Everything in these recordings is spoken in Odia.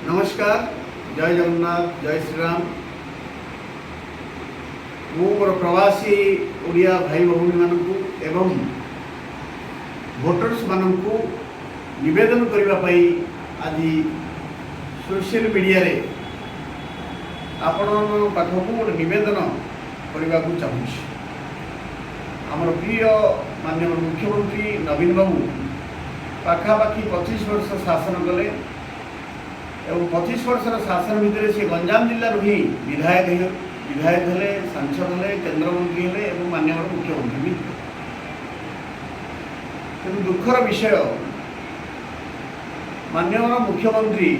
ନମସ୍କାର, ଜୟ ଜଗନ୍ନାଥ, ଜୟ ଶ୍ରୀରାମ। ମୁଁ ମୋର ପ୍ରବାସୀ ଓଡ଼ିଆ ଭାଇ ଭଉଣୀମାନଙ୍କୁ ଏବଂ ଭୋଟର୍ସମାନଙ୍କୁ ନିବେଦନ କରିବା ପାଇଁ ଆଜି ସୋସିଆଲ ମିଡ଼ିଆରେ ଆପଣଙ୍କ ପାଖକୁ ଗୋଟେ ନିବେଦନ କରିବାକୁ ଚାହୁଁଛି। ଆମର ପ୍ରିୟ ମାନ୍ୟବର ମୁଖ୍ୟମନ୍ତ୍ରୀ ନବୀନ ବାବୁ ପାଖାପାଖି 25 ବର୍ଷ ଶାସନ କଲେ ଏବଂ 25 ବର୍ଷର ଶାସନ ଭିତରେ ସେ ଗଞ୍ଜାମ ଜିଲ୍ଲାରୁ ହିଁ ବିଧାୟକ ହେଲେ, ସାଂସଦ ହେଲେ, କେନ୍ଦ୍ରମନ୍ତ୍ରୀ ହେଲେ ଏବଂ ମାନ୍ୟବର ମୁଖ୍ୟମନ୍ତ୍ରୀ ବି ହେଲେ। କିନ୍ତୁ ଦୁଃଖର ବିଷୟ, ମାନ୍ୟବର ମୁଖ୍ୟମନ୍ତ୍ରୀ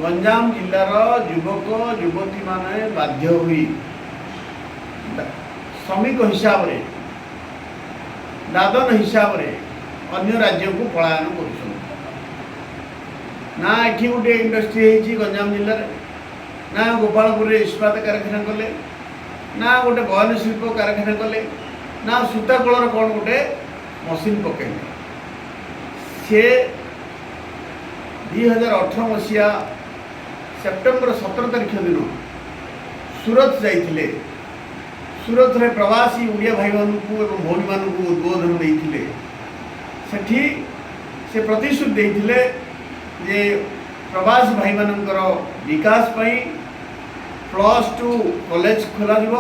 ଗଞ୍ଜାମ ଜିଲ୍ଲାର ଯୁବକ ଯୁବତୀମାନେ ବାଧ୍ୟ ହୋଇ ଶ୍ରମିକ ହିସାବରେ, ଦାଦନ ହିସାବରେ ଅନ୍ୟ ରାଜ୍ୟକୁ ପଳାୟନ କରୁଛନ୍ତି। ନା ଏଠି ଗୋଟିଏ ଇଣ୍ଡଷ୍ଟ୍ରି ହେଇଛି ଗଞ୍ଜାମ ଜିଲ୍ଲାରେ, ନା ଗୋପାଳପୁରରେ ଇସ୍ପାତ କାରଖାନା କଲେ, ନା ଗୋଟେ ବୟନ ଶିଳ୍ପ କାରଖାନା କଲେ, ନା ସୂତାକଳର କ'ଣ ଗୋଟେ ମସିନ୍ ପକେଇଲେ। ସେ 2018 ମସିହା ସେପ୍ଟେମ୍ବର 17 ତାରିଖ ଦିନ ସୁରତ ଯାଇଥିଲେ। ସୁରତରେ ପ୍ରବାସୀ ଓଡ଼ିଆ ଭାଇମାନଙ୍କୁ ଏବଂ ଭଉଣୀମାନଙ୍କୁ ଉଦ୍ବୋଧନ ଦେଇଥିଲେ। ସେଠି ସେ ପ୍ରତିଶ୍ରୁତି ଦେଇଥିଲେ ଯେ ପ୍ରବାସୀ ଭାଇମାନଙ୍କର ବିକାଶ ପାଇଁ +2 କଲେଜ ଖୋଲାଯିବ।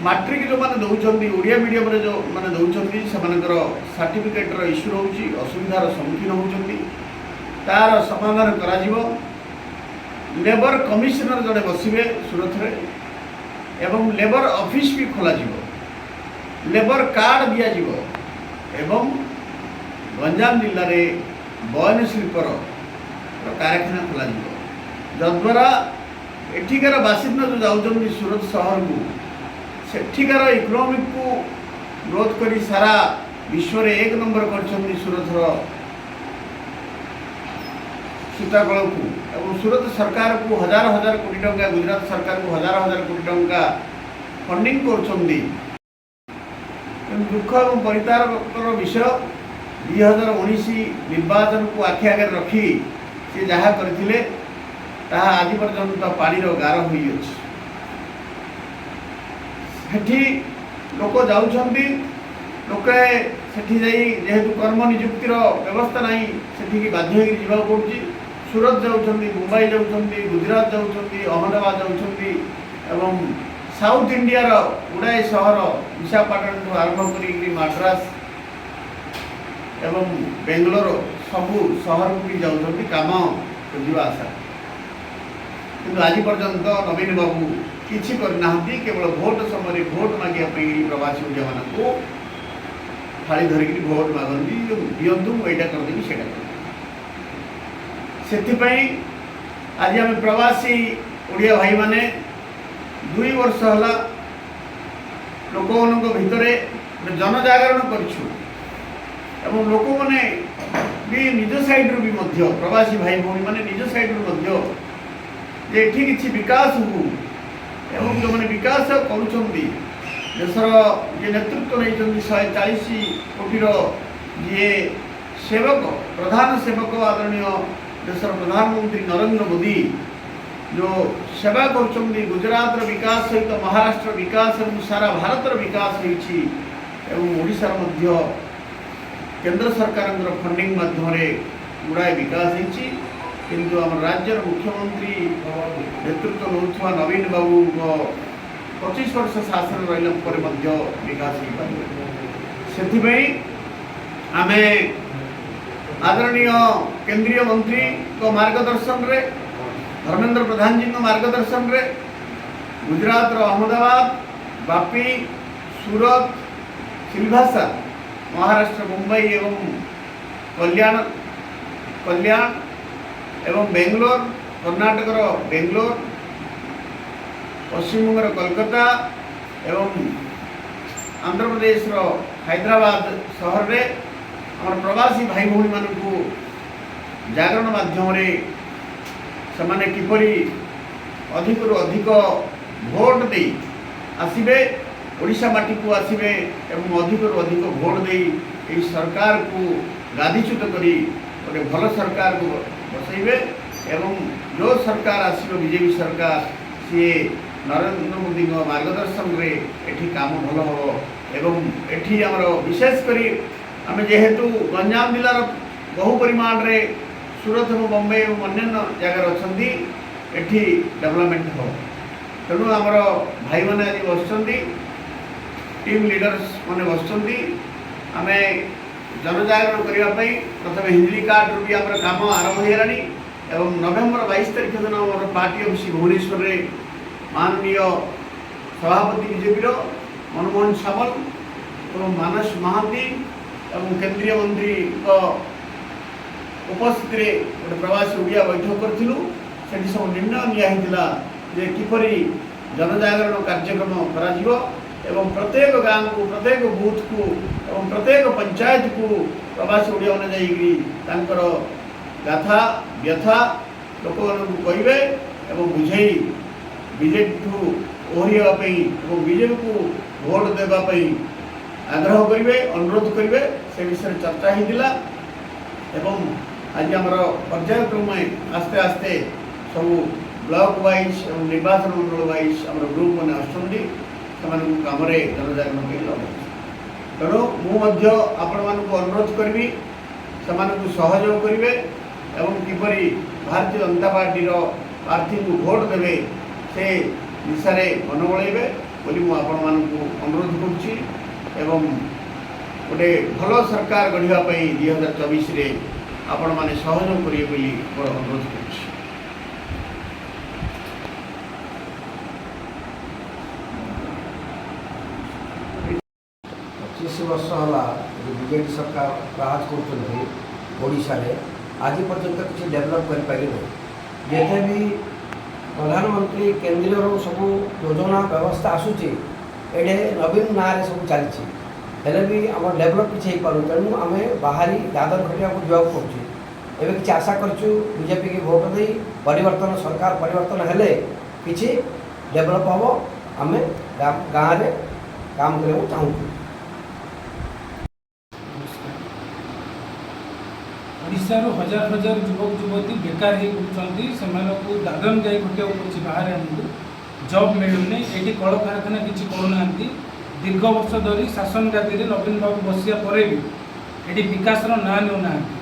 ମାଟ୍ରିକ ଯେଉଁମାନେ ଦେଉଛନ୍ତି, ଓଡ଼ିଆ ମିଡ଼ିୟମରେ ଯେଉଁମାନେ ଦେଉଛନ୍ତି, ସେମାନଙ୍କର ସାର୍ଟିଫିକେଟ୍ର ଇସ୍ୟୁ ରହୁଛି, ଅସୁବିଧାର ସମ୍ମୁଖୀନ ହେଉଛନ୍ତି, ତାର ସମାଧାନ କରାଯିବ। ଲେବର କମିଶନର ଜଣେ ବସିବେ ସୁରତରେ ଏବଂ ଲେବର ଅଫିସ୍ ବି ଖୋଲାଯିବ, ଲେବର କାର୍ଡ଼ ଦିଆଯିବ ଏବଂ ଗଞ୍ଜାମ ଜିଲ୍ଲାରେ ବୟନ ଶିଳ୍ପର କାରଖାନା ଖୋଲାଯିବ, ଯଦ୍ୱାରା ଏଠିକାର ବାସିନ୍ଦା ଯେଉଁ ଯାଉଛନ୍ତି ସୁରତ ସହରକୁ, ସେଠିକାର ଇକୋନୋମିକକୁ ଗ୍ରୋଥ୍ କରି ସାରା ବିଶ୍ୱରେ ଏକ ନମ୍ବର କରିଛନ୍ତି ସୁରତର ସୂତାକଳକୁ ଏବଂ ସୁରତ ସରକାରକୁ ହଜାର ହଜାର କୋଟି ଟଙ୍କା, ଗୁଜରାଟ ସରକାରକୁ ହଜାର ହଜାର କୋଟି ଟଙ୍କା ଫଣ୍ଡିଂ କରୁଛନ୍ତି। କିନ୍ତୁ ଦୁଃଖ ଏବଂ ପରିତାପର ବିଷୟ, 2019 ନିର୍ବାଚନକୁ ଆଖି ଆଗରେ ରଖି ସେ ଯାହା କରିଥିଲେ, ତାହା ଆଜି ପର୍ଯ୍ୟନ୍ତ ପାଣିର ଗାର ହୋଇଅଛି। ସେଠି ଲୋକ ଯାଉଛନ୍ତି। ଲୋକେ ସେଠି ଯାଇ ଯେହେତୁ କର୍ମ ନିଯୁକ୍ତିର ବ୍ୟବସ୍ଥା ନାହିଁ, ସେଠିକି ବାଧ୍ୟ ହେଇକି ଯିବାକୁ ପଡ଼ୁଛି। ସୁରତ ଯାଉଛନ୍ତି, ମୁମ୍ବାଇ ଯାଉଛନ୍ତି, ଗୁଜରାଟ ଯାଉଛନ୍ତି, ଅହମ୍ମଦାବାଦ ଯାଉଛନ୍ତି ଏବଂ ସାଉଥ ଇଣ୍ଡିଆର ଗୁଡ଼ାଏ ସହର, ବିଶାଖାପାଟଣାଠୁ ଆରମ୍ଭ କରିକି ମାଡ୍ରାସ ଏବଂ ବେଙ୍ଗଲୋର, ସବୁ ସହରକୁ ବି ଯାଉଛନ୍ତି କାମ ଖୋଜିବା ଆଶା। କିନ୍ତୁ ଆଜି ପର୍ଯ୍ୟନ୍ତ ନବୀନ ବାବୁ କିଛି କରିନାହାନ୍ତି। କେବଳ ଭୋଟ ସମୟରେ ଭୋଟ ମାଗିବା ପାଇଁ ପ୍ରବାସୀ ଓଡ଼ିଆମାନଙ୍କୁ ଥାଳି ଧରିକିରି ଭୋଟ ମାଗନ୍ତି, ଦିଅନ୍ତୁ, ମୁଁ ଏଇଟା କରିଦେବି, ସେଇଟା କରିଦେବି। ସେଥିପାଇଁ ଆଜି ଆମେ ପ୍ରବାସୀ ଓଡ଼ିଆ ଭାଇମାନେ 2 ବର୍ଷ ହେଲା ଲୋକମାନଙ୍କ ଭିତରେ ଗୋଟେ ଜନଜାଗରଣ କରିଛୁ ଏବଂ ଲୋକମାନେ ବି ନିଜ ସାଇଡ଼ରୁ ବି ମଧ୍ୟ, ପ୍ରବାସୀ ଭାଇ ଭଉଣୀମାନେ ନିଜ ସାଇଡ଼ରୁ ମଧ୍ୟ ଯେ ଏଠି କିଛି ବିକାଶ ହଉ ଏବଂ ଯେଉଁମାନେ ବିକାଶ କରୁଛନ୍ତି, ଦେଶର ଯିଏ ନେତୃତ୍ୱ ନେଇଛନ୍ତି, 140 କୋଟିର ଯିଏ ସେବକ, ପ୍ରଧାନ ସେବକ, ଆଦରଣୀୟ ଦେଶର ପ୍ରଧାନମନ୍ତ୍ରୀ ନରେନ୍ଦ୍ର ମୋଦି ଯେଉଁ ସେବା କରୁଛନ୍ତି, ଗୁଜରାଟର ବିକାଶ ସହିତ ମହାରାଷ୍ଟ୍ର ବିକାଶ ଏବଂ ସାରା ଭାରତର ବିକାଶ ହୋଇଛି ଏବଂ ଓଡ଼ିଶାର ମଧ୍ୟ କେନ୍ଦ୍ର ସରକାରଙ୍କର ଫଣ୍ଡିଂ ମାଧ୍ୟମରେ ଗୁଡ଼ାଏ ବିକାଶ ହେଇଛି। କିନ୍ତୁ ଆମ ରାଜ୍ୟର ମୁଖ୍ୟମନ୍ତ୍ରୀ ନେତୃତ୍ୱ ନେଉଥିବା ନବୀନ ବାବୁଙ୍କ 25 ବର୍ଷ ଶାସନ ରହିଲା ପରେ ମଧ୍ୟ ବିକାଶ ହେଇପାରିବ। ସେଥିପାଇଁ ଆମେ ଆଦରଣୀୟ କେନ୍ଦ୍ରୀୟ ମନ୍ତ୍ରୀଙ୍କ ମାର୍ଗଦର୍ଶନରେ, ଧର୍ମେନ୍ଦ୍ର ପ୍ରଧାନଜୀଙ୍କ ମାର୍ଗଦର୍ଶନରେ ଗୁଜରାଟର ଅହମ୍ମଦାବାଦ, ବାପି, ସୁରତ, ସିଲଭାସା, ମହାରାଷ୍ଟ୍ର ମୁମ୍ବାଇ ଏବଂ କଲ୍ୟାଣ ଏବଂ ବେଙ୍ଗଲୋର, କର୍ଣ୍ଣାଟକର ବେଙ୍ଗଲୋର, ପଶ୍ଚିମବଙ୍ଗର କୋଲକାତା ଏବଂ ଆନ୍ଧ୍ରପ୍ରଦେଶର ହାଇଦ୍ରାବାଦ ସହରରେ ଆମର ପ୍ରବାସୀ ଭାଇ ଭଉଣୀମାନଙ୍କୁ ଜାଗରଣ ମାଧ୍ୟମରେ ସେମାନେ କିପରି ଅଧିକରୁ ଅଧିକ ଭୋଟ ଦେଇ ଆସିବେ, ଓଡ଼ିଶା ମାଟିକୁ ଆସିବେ ଏବଂ ଅଧିକରୁ ଅଧିକ ଭୋଟ ଦେଇ ଏହି ସରକାରକୁ ଗାଦିଚ୍ୟୁତ କରି ଗୋଟେ ଭଲ ସରକାରକୁ ବସେଇବେ ଏବଂ ଯେଉଁ ସରକାର ଆସିବ ବିଜେପି ସରକାର, ସିଏ ନରେନ୍ଦ୍ର ମୋଦିଙ୍କ ମାର୍ଗଦର୍ଶନରେ ଏଠି କାମ ଭଲ ହେବ। ଏବଂ ଏଠି ଆମର ବିଶେଷ କରି ଆମେ ଯେହେତୁ ଗଞ୍ଜାମ ଜିଲ୍ଲାର ବହୁ ପରିମାଣରେ ସୁରତ ଏବଂ ବମ୍ବେ ଏବଂ ଅନ୍ୟାନ୍ୟ ଜାଗାରେ ଅଛନ୍ତି, ଏଠି ଡେଭଲପମେଣ୍ଟ ହେବ। ତେଣୁ ଆମର ଭାଇମାନେ ଆଜି ବସିଛନ୍ତି, ଟିମ୍ ଲିଡର୍ସ ମାନେ ବସିଛନ୍ତି। ଆମେ ଜନଜାଗରଣ କରିବା ପାଇଁ ପ୍ରଥମେ ହିଞ୍ଜିଳିକାଟରୁ ବି ଆମର କାମ ଆରମ୍ଭ ହୋଇଗଲାଣି ଏବଂ ନଭେମ୍ବର 22 ତାରିଖ ଦିନ ଆମର ପାର୍ଟି ଅଫିସ୍ ଭୁବନେଶ୍ୱରରେ ମାନନୀୟ ସଭାପତି ବିଜେପିର ମନମୋହନ ସାମଲ ଏବଂ ମାନସ ମହାନ୍ତି ଏବଂ କେନ୍ଦ୍ରୀୟ ମନ୍ତ୍ରୀଙ୍କ ଉପସ୍ଥିତିରେ ଗୋଟେ ପ୍ରବାସୀ ଓଡ଼ିଆ ବୈଠକ କରିଥିଲୁ। ସେଠି ସବୁ ନିର୍ଣ୍ଣୟ ନିଆ ହେଇଥିଲା ଯେ କିପରି ଜନଜାଗରଣ କାର୍ଯ୍ୟକ୍ରମ କରାଯିବ ଏବଂ ପ୍ରତ୍ୟେକ ଗାଁକୁ, ପ୍ରତ୍ୟେକ ବୁଥକୁ ଏବଂ ପ୍ରତ୍ୟେକ ପଞ୍ଚାୟତକୁ ପ୍ରବାସୀ ଓଡ଼ିଆମାନେ ଯାଇକରି ତାଙ୍କର ଗାଥା ବ୍ୟଥା ଲୋକମାନଙ୍କୁ କହିବେ ଏବଂ ବୁଝେଇ ବିଜେପିଠୁ ଓହରିବା ପାଇଁ ଏବଂ ବିଜେପିକୁ ଭୋଟ ଦେବା ପାଇଁ ଆଗ୍ରହ କରିବେ, ଅନୁରୋଧ କରିବେ, ସେ ବିଷୟରେ ଚର୍ଚ୍ଚା ହେଇଥିଲା। ଏବଂ ଆଜି ଆମର ପର୍ଯ୍ୟାୟକ୍ରମେ ଆସ୍ତେ ଆସ୍ତେ ସବୁ ବ୍ଲକ ୱାଇଜ୍ ଏବଂ ନିର୍ବାଚନ ମଣ୍ଡଳ ୱାଇଜ୍ ଆମର ଗ୍ରୁପ୍ ମାନେ ଆସୁଛନ୍ତି, ସେମାନଙ୍କୁ କାମରେ ଜନଜାଗରଣ ପାଇଁ ଲଗାଉଛି। ତେଣୁ ମୁଁ ମଧ୍ୟ ଆପଣମାନଙ୍କୁ ଅନୁରୋଧ କରିବି, ସେମାନଙ୍କୁ ସହଯୋଗ କରିବେ ଏବଂ କିପରି ଭାରତୀୟ ଜନତା ପାର୍ଟିର ପ୍ରାର୍ଥୀଙ୍କୁ ଭୋଟ ଦେବେ ସେ ଦିଶାରେ ମନ ବଳାଇବେ ବୋଲି ମୁଁ ଆପଣମାନଙ୍କୁ ଅନୁରୋଧ କରୁଛି। ଏବଂ ଗୋଟେ ଭଲ ସରକାର ଗଢ଼ିବା ପାଇଁ 2024ରେ ଆପଣମାନେ ସହଯୋଗ କରିବେ ବୋଲି ମୋର ଅନୁରୋଧ କରୁଛି। 25 ବର୍ଷ ହେଲା ବିଜେଡ଼ି ସରକାର ରାଜ କରୁଛନ୍ତି ଓଡ଼ିଶାରେ, ଆଜି ପର୍ଯ୍ୟନ୍ତ କିଛି ଡେଭଲପ୍ କରିପାରିଲେ ନାହିଁ। ଯେତେ ବି ପ୍ରଧାନମନ୍ତ୍ରୀ କେନ୍ଦ୍ରୀୟରୁ ସବୁ ଯୋଜନା ବ୍ୟବସ୍ଥା ଆସୁଛି, ଏଇଠି ନବୀନ ନାଁରେ ସବୁ ଚାଲିଛି, ହେଲେ ବି ଆମର ଡେଭଲପ୍ କିଛି ହେଇପାରୁନି। ତେଣୁ ଆମେ ବାହାରି ଦାଦନ ଖଟିବାକୁ ଯିବାକୁ ପଡ଼ୁଛି। ଏବେ କିଛି ଆଶା କରିଛୁ, ବିଜେପିକି ଭୋଟ ଦେଇ ପରିବର୍ତ୍ତନ, ସରକାର ପରିବର୍ତ୍ତନ ହେଲେ କିଛି ଡେଭଲପ୍ ହେବ। ଆମେ ଗାଁରେ କାମ କରିବାକୁ ଚାହୁଁଛୁ। ନମସ୍କାର। ଓଡ଼ିଶାରୁ ହଜାର ହଜାର ଯୁବକ ଯୁବତୀ ବେକାର ହେଇ ବୁଲୁଛନ୍ତି। ସେମାନଙ୍କୁ ଦାଦନ ଯାଇ ଖଟିବାକୁ ପଡ଼ୁଛି। ବାହାରେ ଆମକୁ ଜବ୍ ମିଳୁନି। ଏଠି କଳକାରଖାନା କିଛି କରୁନାହାନ୍ତି। ଦୀର୍ଘ ବର୍ଷ ଧରି ଶାସନ ଗାଦିରେ ନବୀନ ବାବୁ ବସିବା ପରେ ବି ଏଠି ବିକାଶର ନାଁ ନେଉନାହାନ୍ତି।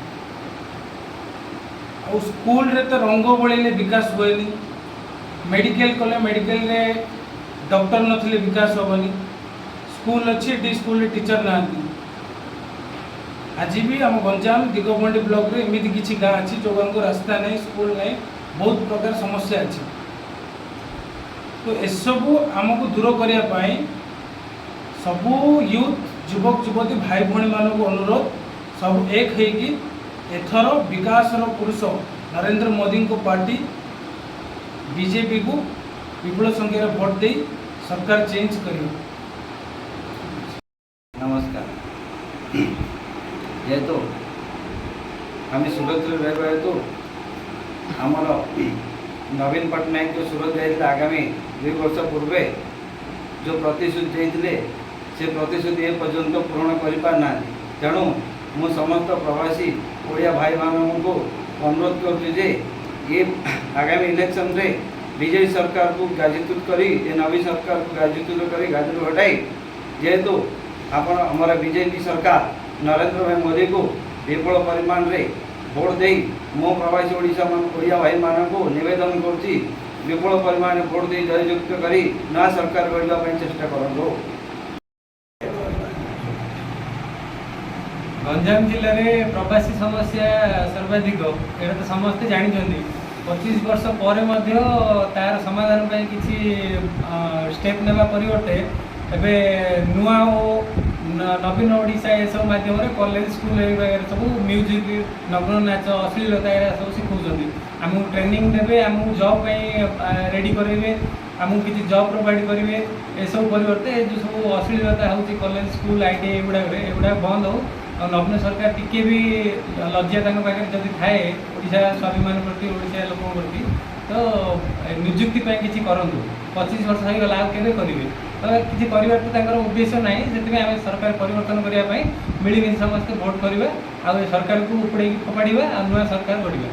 ଆଉ ସ୍କୁଲରେ ତ ରଙ୍ଗ ବୋଳିଲେ ବିକାଶ ହୁଏନି। ମେଡ଼ିକାଲ କଲେ ମେଡ଼ିକାଲରେ ଡକ୍ଟର ନଥିଲେ ବିକାଶ ହେବନି। ସ୍କୁଲ ଅଛି, ଏଠି ସ୍କୁଲରେ ଟିଚର ନାହାନ୍ତି। ଆଜି ବି ଆମ ଗଞ୍ଜାମ ଦିଗପହଣ୍ଡି ବ୍ଲକରେ ଏମିତି କିଛି ଗାଁ ଅଛି, ଯେଉଁ ଗାଁକୁ ରାସ୍ତା ନାହିଁ, ସ୍କୁଲ ନାହିଁ, ବହୁତ ପ୍ରକାର ସମସ୍ୟା ଅଛି। ତ ଏସବୁ ଆମକୁ ଦୂର କରିବା ପାଇଁ ସବୁ ୟୁଥ୍, ଯୁବକ ଯୁବତୀ, ଭାଇ ଭଉଣୀମାନଙ୍କୁ ଅନୁରୋଧ, ସବୁ ଏକ ହେଇକି ଏଥର ବିକାଶର ପୁରୁଷ ନରେନ୍ଦ୍ର ମୋଦିଙ୍କ ପାର୍ଟି ବିଜେପିକୁ ବିପୁଳ ସଂଖ୍ୟାରେ ଭୋଟ ଦେଇ ସରକାର ଚେଞ୍ଜ କରିବ। ନମସ୍କାର। ଯେହେତୁ ଆମେ ସୁରତରେ ରହିବା ହେତୁ ଆମର ନବୀନ ପଟ୍ଟନାୟକ ଯେଉଁ ସୁରତ ଯାଇଥିଲେ ଆଗାମୀ 2 ବର୍ଷ ପୂର୍ବେ, ଯେଉଁ ପ୍ରତିଶ୍ରୁତି ଦେଇଥିଲେ, ସେ ପ୍ରତିଶ୍ରୁତି ଏ ପର୍ଯ୍ୟନ୍ତ ପୂରଣ କରିପାରିନାହାନ୍ତି। ତେଣୁ ମୁଁ ସମସ୍ତ ପ୍ରବାସୀ ଓଡ଼ିଆ ଭାଇମାନଙ୍କୁ ଅନୁରୋଧ କରୁଛି ଯେ ଏ ଆଗାମୀ ଇଲେକ୍ସନରେ ବିଜେଡ଼ି ସରକାରକୁ ଗାଜିଚ୍ୟୁତ କରି, ଏ ନବୀନ ସରକାରକୁ ଗାଜିଚ୍ୟୁତ କରି ଗାଦିରୁ ହଟାଇ, ଯେହେତୁ ଆପଣ ଆମର ବିଜେପି ସରକାର ନରେନ୍ଦ୍ର ଭାଇ ମୋଦିକୁ ବିପୁଳ ପରିମାଣରେ ଭୋଟ ଦେଇ, ମୁଁ ପ୍ରବାସୀ ଓଡ଼ିଶା ଓଡ଼ିଆ ଭାଇମାନଙ୍କୁ ନିବେଦନ କରୁଛି, ବିପୁଳ ପରିମାଣରେ ଭୋଟ ଦେଇ ଜୟଯୁକ୍ତ କରି ନୂଆ ସରକାର ଗଢ଼ିବା ପାଇଁ ଚେଷ୍ଟା କରନ୍ତୁ। ଗଞ୍ଜାମ ଜିଲ୍ଲାରେ ପ୍ରବାସୀ ସମସ୍ୟା ସର୍ବାଧିକ, ଏଇଟା ତ ସମସ୍ତେ ଜାଣିଛନ୍ତି। 25 ବର୍ଷ ପରେ ମଧ୍ୟ ତାର ସମାଧାନ ପାଇଁ କିଛି ଷ୍ଟେପ୍ ନେବା ପରିବର୍ତ୍ତେ ଏବେ ନୂଆ ଓ ନବୀନ ଓଡ଼ିଶା ଏସବୁ ମାଧ୍ୟମରେ କଲେଜ, ସ୍କୁଲ ଏଗୁଡ଼ାକରେ ସବୁ ମ୍ୟୁଜିକ୍, ନଗ୍ନ ନାଚ, ଅଶ୍ଳୀଳତା ଏରା ସବୁ ଶିଖଉଛନ୍ତି। ଆମକୁ ଟ୍ରେନିଂ ଦେବେ, ଆମକୁ ଜବ୍ ପାଇଁ ରେଡ଼ି କରାଇବେ, ଆମକୁ କିଛି ଜବ୍ ପ୍ରୋଭାଇଡ଼ କରିବେ, ଏସବୁ ପରିବର୍ତ୍ତେ ଏ ଯେଉଁ ସବୁ ଅଶ୍ଳୀଳତା ହେଉଛି କଲେଜ, ସ୍କୁଲ, ଆଇଟିଆଇ ଏଗୁଡ଼ାକରେ, ଏଗୁଡ଼ା ବନ୍ଦ ହେଉ। ଆଉ ନବୀନ ସରକାର ଟିକେ ବି ଲଜ୍ଜା ତାଙ୍କ ପାଖରେ ଯଦି ଥାଏ ଓଡ଼ିଶା ସ୍ୱାଭିମାନ ପ୍ରତି, ଓଡ଼ିଶା ଲୋକଙ୍କ ପ୍ରତି, ତ ନିଯୁକ୍ତି ପାଇଁ କିଛି କରନ୍ତୁ। 25 ବର୍ଷ ହେଇଗଲା, ଆଉ କେବେ କରିବେ? ତ କିଛି କରିବାର ତ ତାଙ୍କର ଉଦ୍ଦେଶ୍ୟ ନାହିଁ। ସେଥିପାଇଁ ଆମେ ସରକାର ପରିବର୍ତ୍ତନ କରିବା ପାଇଁ ମିଳିମିଶି ସମସ୍ତେ ଭୋଟ୍ କରିବା ଆଉ ଏ ସରକାରକୁ ଉପଡ଼େଇକି ଫୋପାଡ଼ିବା ଆଉ ନୂଆ ସରକାର ଗଢ଼ିବା।